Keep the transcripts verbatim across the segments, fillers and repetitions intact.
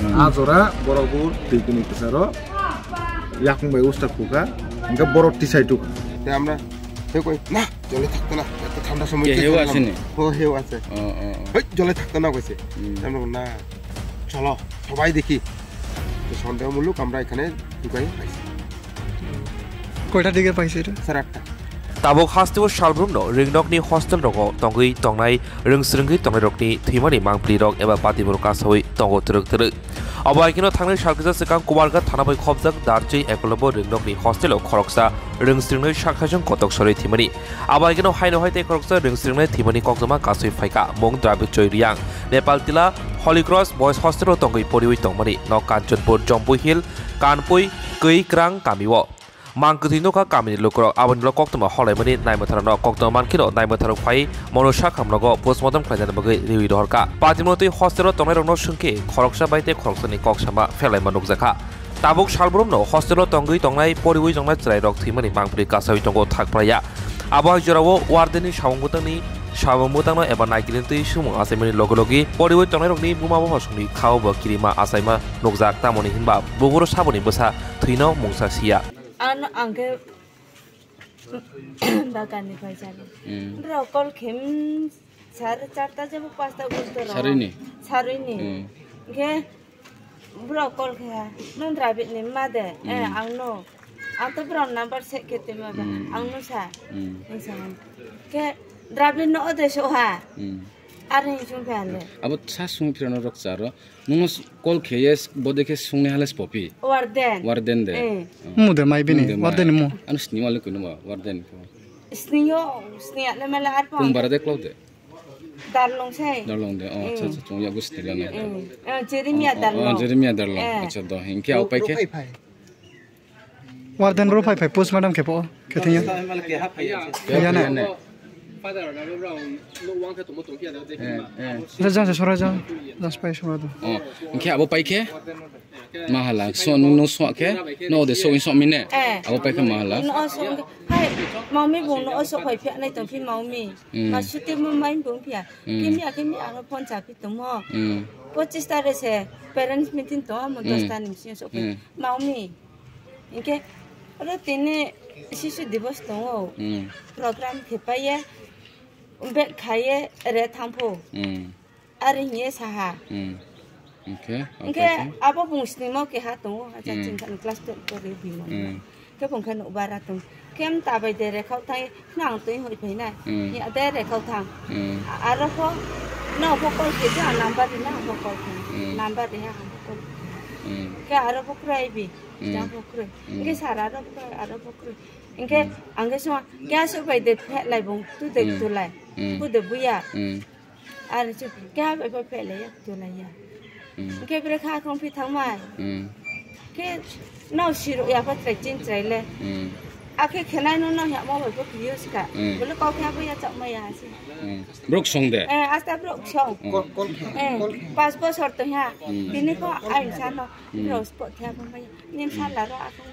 A jora borok bo twi kwnwi kwcharo yakung bai usta khuka, hwnkhe borok tisai tukha. Te amra, he koi, na, jole thakto na, eto thanda somoy. Ke heu asini? Ho, heu ase. Oh, oh, oh. Hei, jole thakto na koise. Hmm. Te amra na, cholo, sobai dekhi. To sondeho muluk amra ekhane dukai paisi. Koita dige paisi eto? Sare atta. Tabuk hasteo salbrumno ringnokni hostel rogo tongwi tongnai, rwngsrwngwi tongnairokni thwimani mangpli rok eba patimorok kasawi tongo twrwk twrwk. Abo hai kheno thangnai sal kisa swkang Kumarghat thana bai khopjak Darchwi Ekolobbo ringnokni hostelo khoroksa rwngsrwngnai sakhaijwng kotok sorwi thwimani. Abo hai kheno haino hai tei khoroksa rwngsrwngnai thwimani koktwma kaswi phaikha mung Dravid Joy Reang, Nepal Tila Holy Cross Boys Hostelo tongwi poriwi tongmani nok Kanchanpur Jampui Hill, Kanpui, Kwi Krang kamio. Mang kwthwi nokha kamini lukurok, aboni ulo koktwma holaimani naimwtharano koktwma mankheno naimwtharok phai mono sakhamnogo postmortem khlainani bagwi riwi rohorkha. Patimotwi hostelo tongnairokno swngkhe khoroksa bai tei khoroksani kok sama phelaima nukjakha. Tabuk salbrumno hostelo tongwi tongnai, poriwi tongnai chwrairok thwimani mangpili kasawi tongo thakphraya. Abo hai jorao wardenni samung bwtangni, samung bwtangno eba naikilinitwi sumung achaimani loge loge poriwi tongnairokni buma bupha songni khao bo kirima achaima nukjak, tamoni hinba bufuru saboni bwsa thwino mungsa siya. Ano ang khe bagan ni phai jani. Hmm. Bro call khem sare charta jebo pasta gulto ro. Sarini? Sarini. Hmm. Khe bro call khe ha. Nung Dravid ni ma de. Eh, hmm, ang no. Ang to bro number se kete ma ba. Hmm. Ang no sa. Hmm. Ang sa. Khe Dravid no ode so ha. Hmm. Are sung phe ale. Abo sa sung phirano rok charo. Nungno s-, call kheye s-, bode khe sungni hale spopi. Warden. Warden de. Eh. Oh. Mu de mai bini. Mu de mai. Warden ni mu. Ano sini wale kuno ba, warden ko. Sini yo, sini ale mala arpa. Kung bara de klau de. Darlong sai. Darlong de. Oh, eh, acha, acha, chung ya gusti lana. Eh, eh, Jeremia. Oh, oh, Darlong. Oh, Jeremia Darlong. Eh. Acha, do, hingke. Ro-, aupai ke? Rok ai phai. Warden ro phai phai postmortem khe po, khe thengya. Ya ne. Eh, eh. Jang se sora jang, jang se pai sora do. Oh, hingke abo pai khe? Mahala, so nung no so khe? No de so so mine. Eh. Abo pai khe mahala. No so, hai, mami bung no so phai phia nai tong phi mami. Hmm. Ma suti mo mai bung phia. Hmm. Kimi a kimi aro phone cha phi tong mo. Hmm. Pochis tare se parents meeting to mo, hmm, dos ta ni si so. Hmm. Mami. Hingke oro tini Sishu Divas tongo. Hmm. Program khe paiye, bag khaye, re thangpho. Hmm. Are hingye saha. Hmm. Hingke, hingke okay, okay. Abo bung snimo keha tongo, acha, hmm, chingkha class twelve pore bimo. Hmm. Khe bung khe nukbara tong. Kem tabai de rekhao thai, nang twi hoi phainai. Hmm. Ya de rekhao thang. Hmm. A-, aro pho, no pho call khe ja number ri na pho call khe. Hmm. Number ri ha pho call. Hmm. Khe aro pho krai bi. Hmm. Jang pho krai. Hmm. Hingke sara aro pho krai, aro pho krai. Hingke, hmm, ang khe sung, kya su bai de phe lai bung, tu de, hmm, tu lai. Hmm. Bu de buya. Hmm. Ar chu kya bai phe lai ya, tu lai ya. Hmm. Hingke bre kha khong phi thang mai. Hmm. Khe no siro ya pha trai chin trai le. Hmm. Akhe khenai no no ya mo bai pho kri yo ska. Hmm. Bole kok ya pha ya chak mai ya si. Hmm. Brok song de? Eh, asta brok song. Hmm. Kol, kol khe, eh, kol khe. Pas bosor to ha. Hmm. Tini ko ai sa no. Hmm. Bros po thya bo mai. Nim, hmm, sala ro akong.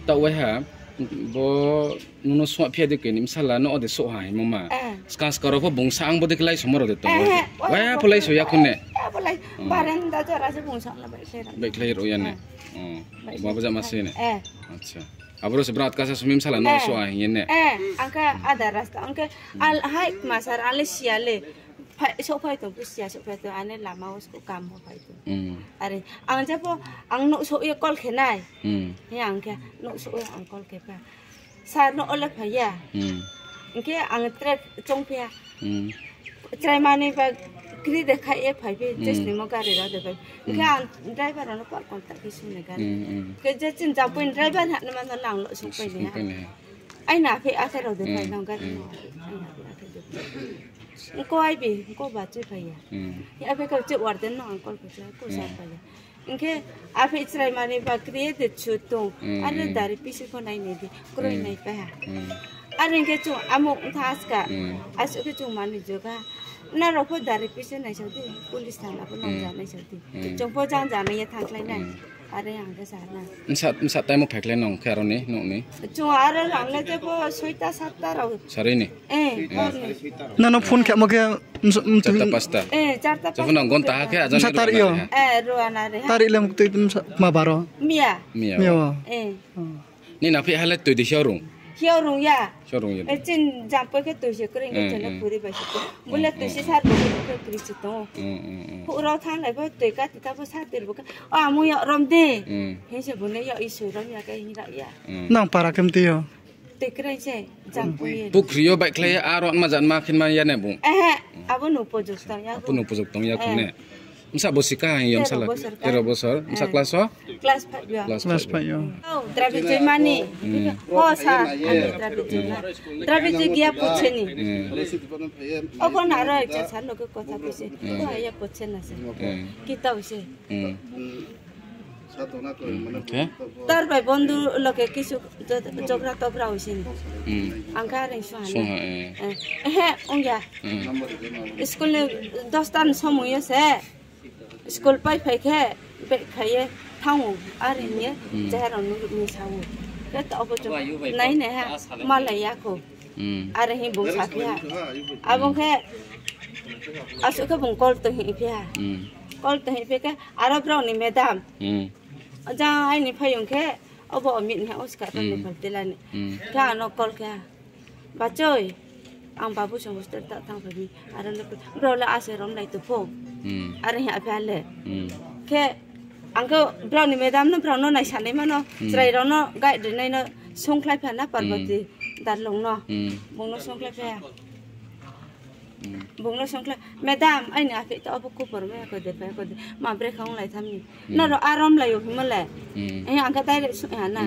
Ta wai ha, bo nuno so phia de ke nim sala no de so ha mama. Eh. Ska ska ro pho bung sa ang bo de klai somoro de to. Eh, eh, wai pho lai so ya khun ne. Eh, pho lai. Hmm. Baranda jora se bung sa la bai se. Bai klai ro ya ne. Eh. Oh. Bai. Bo ba ja ma se ne. Eh. Acha. Abro se brat ka sa sumim sala no, eh, so ha hin ne. Eh, angka ada rasta angka al hai masar ale siale. Phai, sok phai tong, busia sok phai tong, ane lama o sko kam bo phai tong. Hmm. Are, ang jabo, ang nuk sok ye call khe nai. Hmm. He ang khe, nuk sok ye ang call khe pa. Sir no ole phai ya. Hmm. Hingke ang track chong phia. Hmm. Chrai mani ba kri de khai ye phai phi, hmm, just ni mo gari ra de phai. Hingke, hmm, ang driver no call contact khe sung ne gari. Hmm, hmm. Ke je chin japui driver ha ne ma no lang lo sok phai ne ha. Sok phai ne ha. Ai na phi akhero de phai, hmm, nang gari, hmm, no. Ai na phi akhero de. Ko ai bi, ko ba chui phai ya. Hmm. Ya be ka chui warden no ang call ko cha, ko sa, hmm, phai ya. Hingke a phi chrai mani ba kri de chu tong. Hmm, are, hmm, dari pisi ko nai ne di, kroi, hmm, nai pa ha. Hmm. Are hingke chu amo thas ka. Hmm. Asu ke chu mani joga. Na ro pho dari pisi nai sa di, police thana pho nang, hmm, ja nai sa di. Hmm. Chung pho jang ja nai ya thang klai nai. Hmm. Are ang khe sana. Msa, msa taimo phaikhlai nong khe aroni nokni. Chwng aro rangle je bo soita satta rok. Sarini. Eh, eh. Nano phone khe mo khe charta pasta. Eh, charta pasta. Jokhon ang gonta ha khe ajani. Msa tar iyo. Eh, ruana re. Tar ilem twi msa ma baro. Mia. Mia. Mia. Eh. Ni na phi halai twi di hiorung. Hiorung ya. Hiorung ya. Eh, chin jampoi khe twi se kring khe chene puri bai se. Bule twi se sar bo khe kri se to. Hu ro thang lai bo twi ka tita bo sa tir bo khe. O amu yo rom de. He se bune yo isu rom ya khe hira ya. Nang para kem twi yo. Twi kring se jampoi. Pukri yo bai khlai aro ma jan ma khin ma ya ne bu. Eh, abo no pojok tong ya. Apo no pojok tong ya khone. Msa bosi kaham yom sala. Tero bosor. Msa class o? Class five yo. Class five yo. Oh, Dravid Joymani. Ho sa, ani Dravid Joymani. Dravid Joy giya pucheni. Obo naro ekja sa loge kotha puche. Ko haya puche na se. Kita use. Tar bai bondhu loge kisu jogra tobra use ni. Angka reng suha. Suha. Eh, ongya. School ni dosta ni somoy se. School pai phai khe bag khaiye thango, are hiye cheharok nugwi sao. Khe to obo chwng nai nai ha malai ya kho. Are hi bung sa phiya. Abo khe aswk khe bung call to hi phiya. Call to hi phiya khe aro brao ni madam. Jang aini phayung khe obo omit ni ha oska to ni phaltelani. Khe ano call khe. Bachoi, ang babu song hostel ta thang phai mi, aro le bro le ase rom lai tu pho. Are hi aphi ale. Khe, ang khe bro ni madam no bro no nai sanai mano, chwrai rok no guide rinai no songkhlai phana Parvati Darlong no. Bung no songkhlai phaya. Bung no songkhlai, madam, aini aphi to obo kupor me ko de, ko de, ma bre khang lai thamni. Noro arom laio himole. Eh, ang khe direct sui ha na.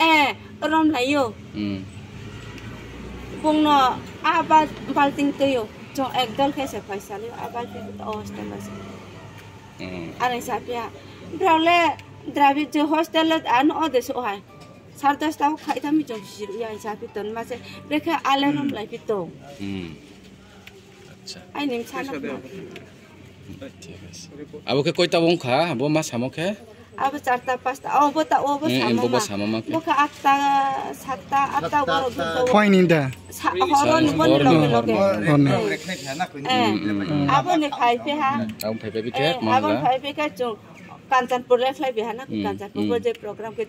Eh, rom laio. Bungno a bal-, balting twiyo. Chwng ekdol khe se phaisa lio a balting to hostel o se. Are sa phiya. Brao le Dravid je hostel o ano ode so hai. Sar dosta o khai tami chwng sir ya sa phi ton ma se. Brekhe ale rom lai phi to. Acha. Ai ning sana. Thik ase. Abo khe koita wngkha? Abo ma samo khe? Abo charta, pasta. Oh, bo ta, oh, bo samo ma. Bo khe atta, satta, atta borok dukha. Phai ni da? Horo ni, boni loge loge. Horo ni. Abo ni phai phe ha. Abo phai phe khe, abo phai phe khe chwng Kanchanpur le khlai phe ha na, Kanchanpur bo je program khe,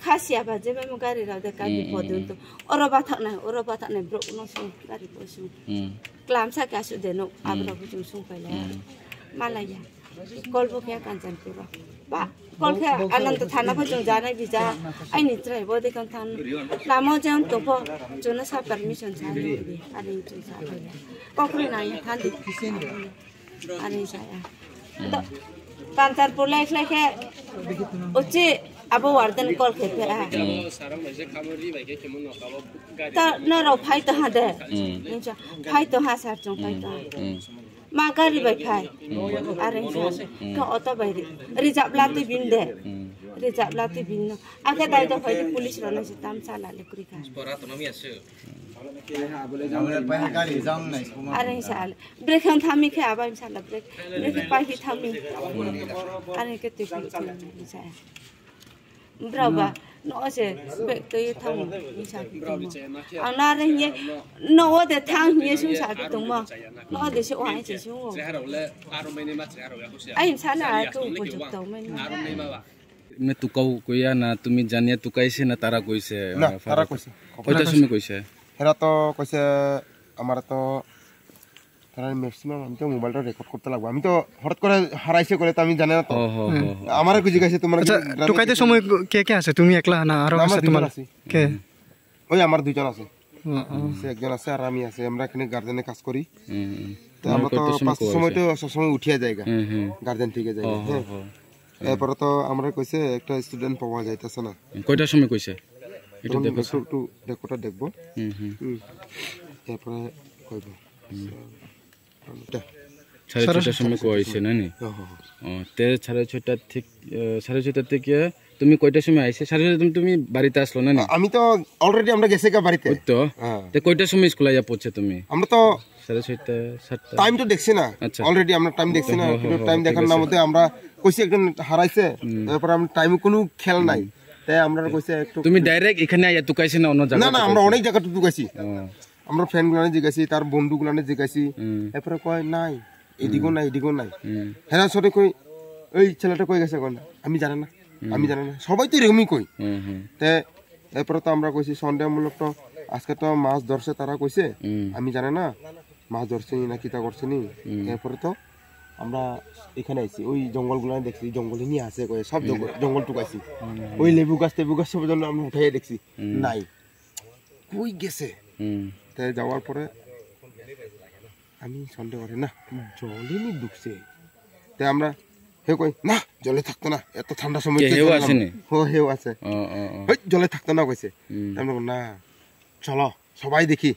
khasia ba je memo gari rao de kai phe phodu to. Oro bathak nai, oro bathak nai, bro no sung, gari bo sung. Klamsa khe aswk de nuk, aborok bo chwng sung pailai. Malaiya. Kol bo khe Kanchanpur o. Ba, kol khe Ananta thana pho chwng janai bija. Aini chwrai bo de kang than. Lama jam to pho chwngno sa permission sa ni di. Ani chwng sa pailai. Kokri nang ya than di. Ani sa ya. Kanchanpur lai khlai khe uchi abo warden kol khe phe a. Ta norok phai to ha de. Phai to ha sar chwng phai to ha. Ma gari bai phai. Are sa. Khe auto bai ri-, reserve la twi bin de. Reserve la twi bin no. Akhe dai to phai de police rok nang se tam sa la le kri kha. Are sa ale. Brekhe thami khe abai sa la brek. Brekhe pai hi thami. Are khe twi kri kri sa. Brao ba, no se bag twi thango, ni sa twi tongmo. Ang na re hiye, no o de thang hiye sung sa twi tongmo. No o de se o hai se sung o. Ai sa na ai ko ko juk tong men. Me tukau koya na, tumi janiya tukaise na tara koise? Na, tara koise. Koita sumi koise? Hera to koise, amar to তারা ম্যাক্সিমাম আমি তো মোবাইলটা রেকর্ড করতে লাগবো। আমি তো হঠাৎ করে হারাইছে করে তো আমি জানি না তো। ও, হো, হো, হো। আমারে খুঁজে গেছে তোমার আচ্ছা, গ্রামে টোকাইতে কিছু সময় কে কে আছে? তুমি একলা না আরো না, আছে আমার তোমার? দুইজন আছি। কে? ওই আমার দুইজন আছে। ও, ও। সে একজন আছে আর আমি আছি। আমরা এখানে গার্জেনে কাজ করি। হুম, হুম। তো আমরা তো পাঁচটার সময় তো সবসময় উঠিয়া যাইগা। হুম, হুম। গার্জেন থেকে যাইগা। ও, হো, হ্যাঁ। হো। এরপরে তো আমরা কইছে একটা স্টুডেন্ট পাওয়া যাইতেছে না। কয়টার সময় কইছে? একটু তখন দেখো একটু, তো। একটু রেকর্ডটা দেখবো। হুম, হুম। হুম। এরপরে কইবো। হুম। সাড়ে ছয়টার সময় কইছে না নি? হ্যাঁ, হ্যাঁ, হ্যাঁ। ও, তে সাড়ে ছয়টা থেকে, এ, সাড়ে ছয়টা থেকে তুমি কয়টার সময় আইছে? সাড়ে ছয়টা তুমি, তুমি বাড়িতে আসলো না নি? আমি তো already আমরা গেছি গা বাড়িতে। ওই তো। হ্যাঁ। তো কয়টার সময় স্কুল আইয়া পড়ছে তুমি? আমরা তো সাড়ে ছয়টা, সাতটা। টাইম তো দেখছি না। আচ্ছা। Already আমরা টাইম দেখছি না। হ্যাঁ, হ্যাঁ, কিন্তু হ্যাঁ, টাইম ঠিক দেখার আছে। নামতে আমরা কইছি একজন হারাইছে। হুম। তারপর আমরা টাইমে কোনো খেয়াল নাই। হুম। তাই আমরা কইছি একটু তুমি ডাইরেক্ট এখানে আইয়া তুকাইছে না অন্য জায়গা না, না, আমরা তুকাইছে? অনেক জায়গা তো তুকাইছি। ও। আমরা ফ্রেন্ড গুলানে জিজ্ঞাসি, তার বন্ধু গুলানে জিজ্ঞাসি। হুম। এরপরে কয় নাই, এদিকেও হুম। নাই, এদিকেও নাই। হুম। হেরা সরে কই, "ওই ছেলেটা কই গেছে এখন?" আমি জানি না, হুম। আমি জানি না। সবাই তো এরকমই কই। হুম, হুম। তে এরপরে তো আমরা কইছি সন্দেহমূলক তো, আজকে তো মাছ ধরছে তারা কইছে, হুম। আমি জানি না মাছ ধরছে নি না কিতা করছে নি। হুম। এরপরে তো আমরা এখানে আইছি, ওই জঙ্গলগুলো দেখছি, জঙ্গলে নিয়ে আছে কয়ে, সব জঙ্গল, হুম। জঙ্গল টুকাইছি। হুম, হুম। ওই লেবু গাছ টেবু গাছ সব জন্য আমরা উঠাইয়া দেখছি, হুম। নাই, কই গেছে? হুম। তে যাওয়ার পরে আমি সন্দেহ করি, "না, জলে নি ঢুকছে।" তে আমরা, হে কই, "না, জলে থাকতো না, এত ঠান্ডা সময় কে কে হেও জলে নামে?" আসেনি? ও, হেও আছে। ও, ও, ও। "হেই, জলে থাকতো না," কইছে। হুম। তে আমরা বলি, "না, চলো, সবাই দেখি।"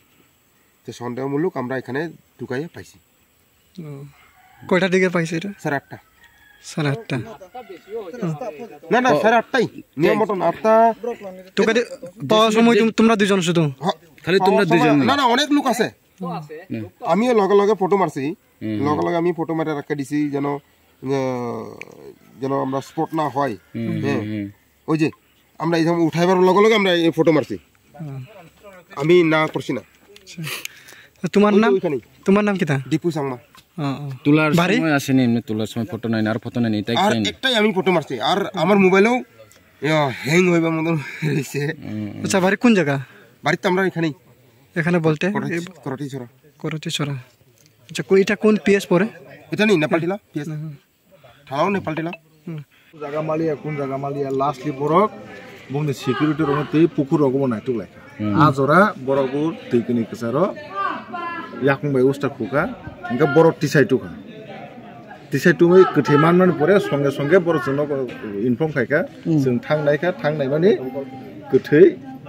তো সন্দেহমূলক আমরা এখানে ঢুকাইয়া পাইছি। ও। কয়টার দিকে পাইছে এটা? সাড়ে আটটা। সাড়ে আটটা। হুম। না, না, ও। সাড়ে আটটাই। নিয়ম মতন আটটা। ঢুকাইতে পাওয়ার সময় তুম-, তোমরা দুজন শুধু? হ, খালি তোমরা পাওয়ার সময় দুজন? না, না, অনেক লোক আছে। হুম। আমিও লগে লগে ফটো মারছি। হুম, হুম। লগে লগে আমি ফটো মারে রাখা দিছি যেন, আহ, যেন আমরা স্পট না হয়। হুম, হ্যাঁ। হুম, হুম। ওই যে আমরা এই সময় উঠাইবার লগে লগে আমরা এই ফটো মারছি। হুম। আমি না করছি না। আচ্ছা। তো তোমার ওই যে নাম? ওইখানেই। তোমার নাম কিতা? দীপু চাংমা। ও, ও। তোলার বাড়ি? সময় আসেনি, এমনি তোলার সময় ফটো নেয়নি, আর ফটো নেয়নি, তাই আর কেন? একটাই আমি ফটো মারছি, আর আমার মোবাইলেও, ইয়া, হ্যাং হইবার মতন রয়েছে। হুম, হুম। আচ্ছা, বাড়ি কোন জায়গা? বাড়িতে আমরা এখানেই। এখানে বলতে? করাটি-, করাটিছড়া। করাটিছড়া। আচ্ছা, কো-, এটা কোন পিএস পড়ে? এটা নেই, নেপাল টিলা, পিএস। হুম, হুম। থানাও নেপাল টিলা। হুম। জাগা মালিয়া, কোন জাগা Malia, lastly borok, bongni security rokno twi pukur rogo bo naituk laikha. Hmm. A jora borok bo twi kini kwcharo yakung bai usta khuka, hingke borok tisai tukha. Tisai tungwi kwthwi manmani pore songe songe borok chwngno inform khaikha, hmm, chwng thang naikha, thang naimani kwthwi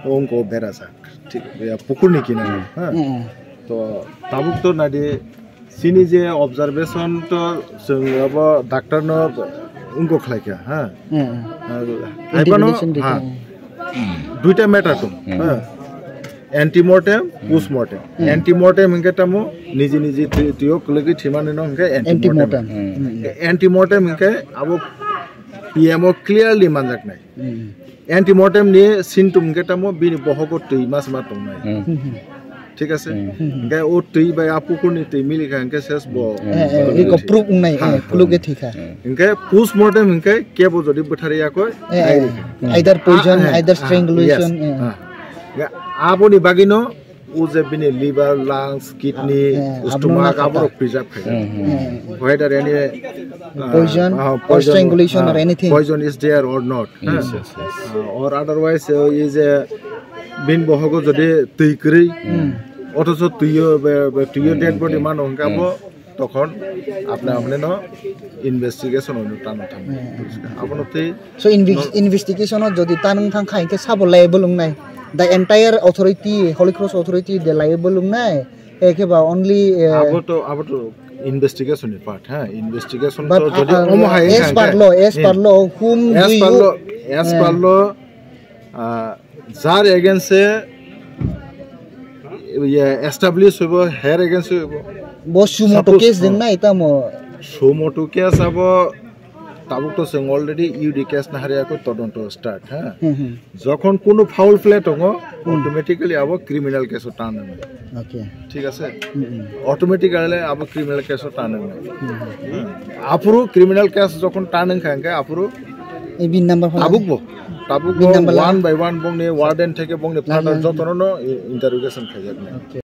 wngko berajak. Thik, ya, pukurni kinaro, ha? Hmm. To tabuk to naidi, chini je observation to chwng abo doctor no wngko khlaikha, ha? Hmm. Ar haibano, interpretation ha, dikhe. Duita matter tong, hmm, ha? Antemortem, hmm, postmortem. Hmm. Antemortem hingke tamo niji niji twi-, twiyo kwlwgwi thwimani no hingke antemortem. Antemortem. Hmm. Antemortem hingke abo P M o clearly manjaknai. Hmm. Antemortem ni symptom hingke tamo bini bohogo twi mas ma tongnai. Hmm. Hmm. Thik ase? Hmm. Hingke o twi bai a pukurni twi milikha hingke ses bo. Hmm. Eh, eh, eko proof wngnai, ha, eh, ha, khuluk e thikha. Hmm. Hingke postmortem hingke kebo jodi bwthari yakoi, eh, eh, nairikha. Either poison, ah, eh, either ah, strangulation, yes, eh. Ah. Hingke aboni bagwino o je bini liver, lungs, kidney, eh, stomach, abo no aborok preserve khai. Hmm, hmm. Eh. Whether any, uh, poison, uh, or poison, strangulation, uh, or anything, poison is there or not. Yes, yes, yes. Uh, or otherwise, uh, is a bin bohogo jodi twi kwrwi, hmm, otoso twiyo, be, be, twiyo, hmm, dead body, okay, mano hingke abo, hmm, tokhon apne apne no investigation ono tano tamo. Hmm. Abono tei so invi-, no, investigation o jodi tanung thang kha hingke sabo liable wngnai? The entire authority, Holy Cross authority de liable wngnai? Ekhe ba only, eh, abo to, abo to investigation ni part, ha? Investigation but, to jodi, uh, omo hai as per law, as per law, whom do you, as per law, as per law, uh, jar against e, ye establish hoibo, her against hoibo. Bo sumo to suppose, case, uh, deng nai tamo. Sumo to case abo tabuk to chwng already U D case na harya ko todonto start, ha? Hmm, hmm. Jokhon kunu foul play tongo, hmm, automatically abo criminal case o tan wngwi. Okay. Thik ase? Hmm, hmm. Automatically abo criminal case o tan wngwi. Hmm, hmm. Hmm. Aphuru criminal case jokhon tan wngkha hingke aphuru e bin number phala tabuk bo. Tabuk bin bo number one by one bongni warden theke bongni father jotono no i-, interrogation khaijaknai. Okay.